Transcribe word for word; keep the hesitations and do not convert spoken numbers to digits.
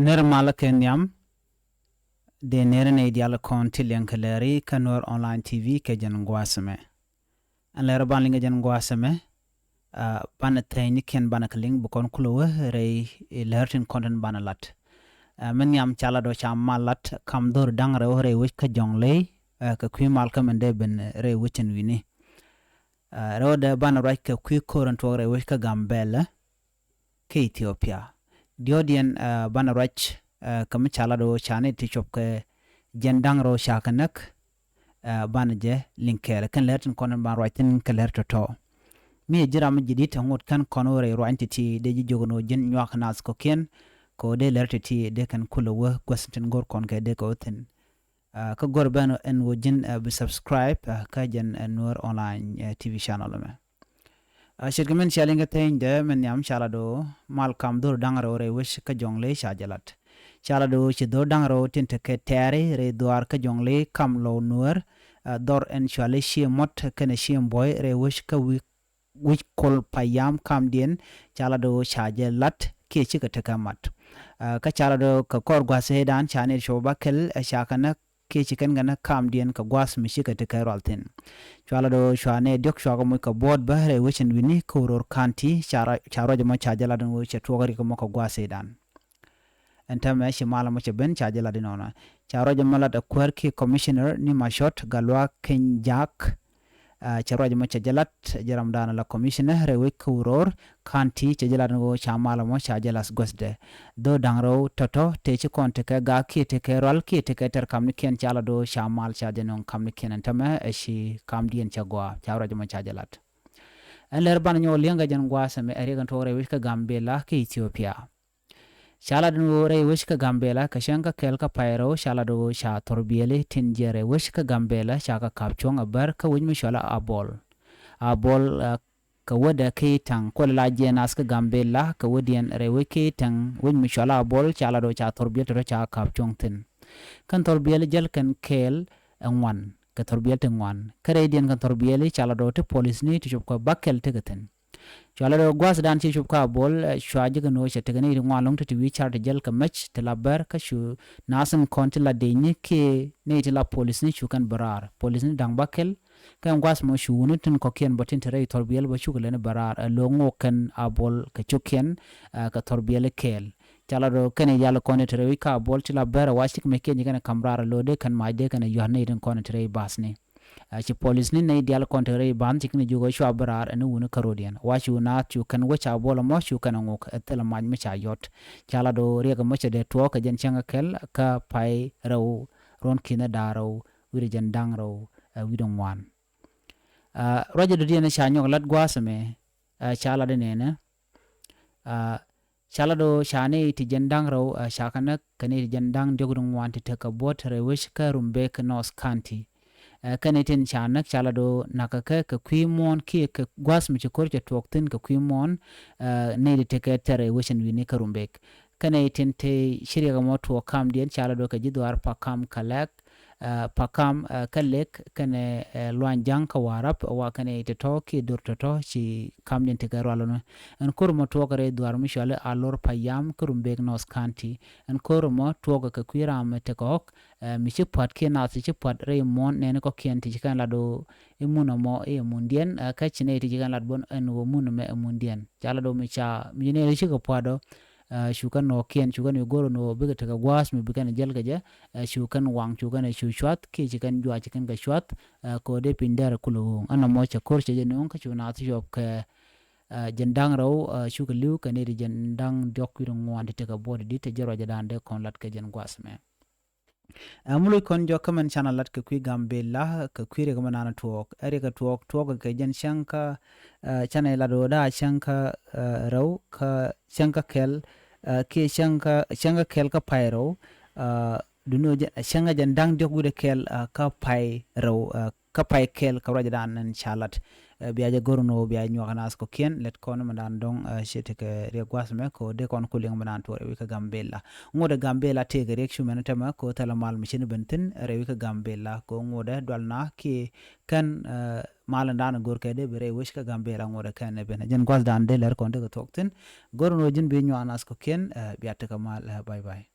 Nɛr malä kɛ nhiam. Dee nɛr nɛy diaal kɔn ti liɛŋ kɛ lɛri kä Nuer Online T V kɛ jɛn gua̱a̱th ɛmɛ. Ɛn lɛr banɛ liŋ kɛ jɛn gua̱a̱th ɛmɛ, ah, banɛ thɛɛny ni kiɛn banɛ kɛ liŋ bi kɔn kulɛ wä rɛy lɛr tin kɔn tin banɛ lat. Ah, min nhiam ca lat ɔ ca mal lat kam dho̱r da̱ŋ rɛw rɛy wec kä Jɔŋley, ah, kɛ kui̱ mal kä min dee ben rɛy wec ɛn wi̱ni. Ah, rɛw dee banɛ ruac kɛ kui̱ ko̱r ɛn tuɔɔk rɛy wec kä Gambɛlɛ kɛ Ethiopia. Diɔ̱ɔ̱diɛn, ah, banɛ ruac, ah, kɛ mi ca lat ɔ ca ni ti cop kɛ jɛn da̱ŋ rɛw ca kɛ näk, ah, banɛ jɛ liŋ kɛɛl kɛn lɛr tin kɔn banɛ ruac thi̱n kɛ lɛr tɔ̱tɔ̱. Mi ɛ ji̱ ram mi ji̱ di̱t ɛ ŋot kɛn kɔn wä rɛy ruany ti̱ti̱ dee ji̱ jiök ni wä ji̱n nyuak naath kɔ̱kiɛn kɛ wä dee lɛr ti̱ti̱ dee kɛn kulɛ wä guäth tin go̱r kɔn kɛ dee kɛ wä thi̱n. Ah, kä go̱r bɛn ɛn wä ji̱n, ah, bi subscribe, ah, kä jɛn, ah, Nuer Online, ah, T V channel ɛmɛ. Ah, ce̱tkɛ min cia liŋ kɛ thɛɛny dee min nhiam ca lat ɔ mal kam dho̱r da̱ŋ rɛw rɛy wec kä Jɔŋley ca jɛ lat. Ca lat ɔ ci dho̱r da̱ŋ rɛw tin tekɛ tɛɛri rɛy dhuaar kä Jɔŋley kam Lɔw Nuäär, ah, dhɔr ɛn cuali Cieŋ Mɔt kɛnɛ Cieŋ Buɔy rɛy wec kä wi̱c wi̱c Kol Payam kamdiɛn ca lat ɔ ca jɛ lat kiɛ cikɛ tekɛ mat. Ah, kä ca lat ɔ kɛ kɔr gua̱a̱th ëëdan ca ni cop bä kɛl, eh, ca kɛ näk kiɛ ci kɛn kɛ näk kamdiɛn kɛ gua̱a̱th mi cikɛ tekɛ rual thi̱n. Cua lat ɔ cua nɛy diɔ̱k cua kɛ moc kɛ buɔ̱ɔ̱t bä rɛy wec ɛn wi̱ni kä Uror County ca ruac, ca ruac ɛmɔ ca jɛ lat ɛn ɣöö cɛ tuɔɔk riɛk ɛmɔ kɛ gua̱a̱th ëëdan. Ɛn täämɛ ci mal ɛmɔ cɛ ben ca jɛ lat inɔnɔ. Ca ruac ɛmɔ lat ɛ kuäär kiɛ commissioner ni Macɔt Gatluak Keny Jak. Ah, cɛ ruac ɛmɔ cɛ jɛ lat, jɛ ramdan la commissioner rɛy wec kä Uror County cɛ jɛ lat ni ɣöö ca mal ɛmɔ ca jɛ lat guäthdɛ. Dho̱r da̱ŋ rɛw tɔ̱tɔ̱ tëë ci kɔn tekɛ gak kiɛ tekɛ rual kiɛ tekɛ tɛr kamnikiɛn ca lat ɣöö ca mal ca jɛ nöŋ kamnikiɛn ɛn täämɛ ɛ ci kamdiɛn cɛ gɔaa ca ruac ɛmɔ ca jɛ lat. Ɛn lɛr banɛ nyɔk liɛŋ kɛ jɛn gua̱a̱th ɛmɛ ɛ riɛk ɛn tuɔɔk rɛy wec kä Gambɛlɛ kä Ethiopia. Ca lat ɛn ɣöö rɛy wec kä Gambɛlɛ kɛ cäŋ kä kɛl kä pay rɛw ca lat ɣöö ca thɔrbiɛli tin jiɛn rɛy wec kä Gambɛlɛ ca kɛ ka̱p cuɔ̱ŋ ɛ bär kä wec mi cɔal a Abol. Abol, ah, kɛ wädɛ kä Itaŋ kuɔlɛ la jiɛn naath kä Gambɛlɛ kɛ wädiɛn rɛy wec kä Itaŋ wec mi cɔal a Abol ca lat ɣöö ca thɔrbiɛl tɔ̱tɔ̱ ca ka̱p cuɔ̱ŋ thi̱n. Kɛn thɔrbiɛli jäl kɛn kɛɛl ɛ ŋuan, kɛ thɔrbiɛl ti ŋuan. Kä rɛydiɛn kɛn thɔrbiɛli ca lat ɣöö ti polisni ti cop kɛ bäkɛl tekɛ thi̱n. Cua lat ɣöö gua̱a̱thdan ci cop kä Abol, eh, cua ji̱ kɛ nööŋ cɛ tekɛ nɛy ti ŋuan ɛlɔ̱ŋ ti ti wi̱i̱ car ti jäl kɛ mec ti la bär kä cu naath in kɔn ti la dëëcni kiɛ nɛy ti la polisni cu kɛn bɛ raar. Polisni da̱ŋ bäkɛl, kɛn gua̱a̱th mɔ cu wuni tin kɔ̱kiɛn bä tin te rɛy thɔrbiɛl bä cukɛ lɛni bɛ raar, eh, lo̱ŋ ɣöö kɛn Abol kɛ cukkiɛn, eh, kɛ thɔrbiɛli kɛɛl. Ca lat ɣöö kɛn i̱ yal kɔn i̱ te rɛy wi̱c kä Abol ti la bär ɛ wa cik mec kiɛn ci kɛn ɛ ka̱m raar ɛ lo̱o̱ dee kɛn mac dee kɛn ɛ yua̱r nɛy tin kɔn i̱ te rɛy ba̱a̱thni. Ah, ci polisni nɛy diaal kɔn te rɛy ba̱a̱th ci kɛn jiök ɣöö cua bi raar ɛn wuni kä rɔ̱diɛn. Wa cu naath cu kɛn wec Abol ɛmɔ cu kɛn ɛ ŋok ɛ thilɛ mac mi ca yɔt. Ca lat ɣöö riɛk ɛmɔ cɛ dee tuɔɔk kɛ jɛn cäŋ kä kɛl kä pay rɛw ruɔ̱n ki̱n ɛ da̱ŋ rɛw wi̱cdɛ jiɛn da̱ŋ rɛw, eh, wi̱cdɛ ŋuan. Ah, ruacɛ dɔ̱diɛn ca nyɔk lat gua̱a̱th ɛmɛ, ah, ca lat inɛnɛ. Ah, ca lat ɣöö ca nɛy ti jiɛn da̱ŋ rɛw, ah, ca kɛ näk kɛ nɛy ti jiɛn da̱ŋ diɔ̱k wi̱cdɛ ŋuan ti tekɛ buɔ̱t rɛy wec kä Rumbek North County. Eh, kɛn nɛy tin ca näk ca lat ɣöö nakä kɛ kɛ kui̱ muɔ̱ɔ̱n kiɛ kɛ gua̱a̱th mi ci ko̱r cɛ tuɔɔk thi̱n kɛ kui̱ muɔ̱ɔ̱n, eh, nɛy ti tekɛ tɛr rɛy wec ɛn wi̱ni kä Rumbek. Kɛn nɛy tin te ci riɛk ɛmɔ tuɔɔk kamdiɛn ca lat ɣöö kɛ ji̱ dhuaar Pakam kɛ Lɛk, eh, Pakam, eh, kä Lɛk kɛnɛ, eh, Luany Ja̱ŋ kä Warap wa kɛnɛ tɔ̱tɔ̱ kiɛ dor tɔ̱tɔ̱ ci kamdiɛn tekɛ rual ɛnɔ. Ɛn ko̱r ɛmɔ tuɔɔkɛ rɛy dhuaar mi cɔali Alor Payam kä Rumbek North County. Ɛn ko̱r ɛmɔ tuɔɔkɛ kɛ kui̱ ram mi tekɛ ɣɔ̱k, eh, mi ci pua̱t kiɛ naath ci pua̱t rɛy muɔ̱ɔ̱n nɛɛni kɔ̱kiɛn ti ci kɛn lat ɣöö i̱ mun ɛmɔ i̱ imundiɛn, eh, kä ci nɛy ti ci kɛn lat bä ɛn ɣöö mun ɛmɛ imundiɛn. Ca lat ɣöö mi ca mi ci nɛy ti cikɛ pua̱t ɔ, eh, cu kɛn nɔɔkiɛn cu kɛn i̱ go̱r ɛn ɣöö bikɛ tekɛ gua̱a̱th mi bi kɛn jäl kɛ jɛ, eh, cu kɛn waŋ cu kɛn cu cuath kiɛ ci kɛn juac ci kɛn kɛ cuath, eh, kɛ ɣöö dee piny dɛr kulɛ ɣööŋ. Ɛn ɛmɔ cɛ ko̱r cɛ jɛ nööŋ kä cu naath cɔp kɛ, eh, jiɛn da̱ŋ rɛw, eh, cukɛ li̱w kɛ nɛy ti jiɛn da̱ŋ diɔ̱k wi̱cdɛ ŋuan ti tekɛ buɔ̱t di̱t ti jɛ ruacdan dee kɔn lat kɛ jɛn gua̱a̱th ɛmɛ. Ɛ mi loc kɔn jɔk kä mɛn canɛ lat kɛ kui̱ Gambɛla kɛ kui̱ riɛk mɛ nanɛ tuɔɔk. Ɛ riɛk ɛ tuɔɔk tuɔɔk kɛ jɛn cäŋ kä, eh, canɛ lat ɣöö da̱a̱ cäŋ kä, eh, rɛw kä cäŋ kä kɛl, eh, kiɛ cäŋ kä, cäŋ kä kɛl kä pay rɛw, eh, duŋni ɣöö jɛn, cäŋ kä jɛn da̱ŋ diɔ̱k wi̱cdɛ kɛl, eh, kä pay rɛw, eh, kä pay kɛl kɛ ruacdan ɛn ca lat. Eh, bia jɛ go̱r ɛn ɣöö bia nyuak naath kɔ̱kiɛn lɛt kɔn mɛ dan dɔ̱ŋ, eh, ce̱tkɛ riɛk gua̱a̱th ɛmɛ kɛ ɣöö dee kɔn ku liŋ mɛ dan tuɔɔk rɛy wi̱c kä Gambɛla. Ŋotdɛ Gambɛla tëëkɛ riɛk cu mɛn täämɛ kɛ ɣöö thilɛ mal mi ci ni ben thi̱n rɛy wi̱c kä Gambɛla kɛ ɣöö ŋotdɛ dualna kiɛ kɛn, eh, mal in dan go̱r kɛ dee bi rɛy wi̱c kä Gambɛla ŋotdɛ kɛn ɛ ben. Jɛn gua̱a̱thdan dee lɛr kɔn dee kɛ thuɔ̱k thi̱n. Go̱r ɛn ɣöö ji̱n bi nyuak naath kɔ̱kiɛn, eh, bia tekɛ mal, eh, bye bye.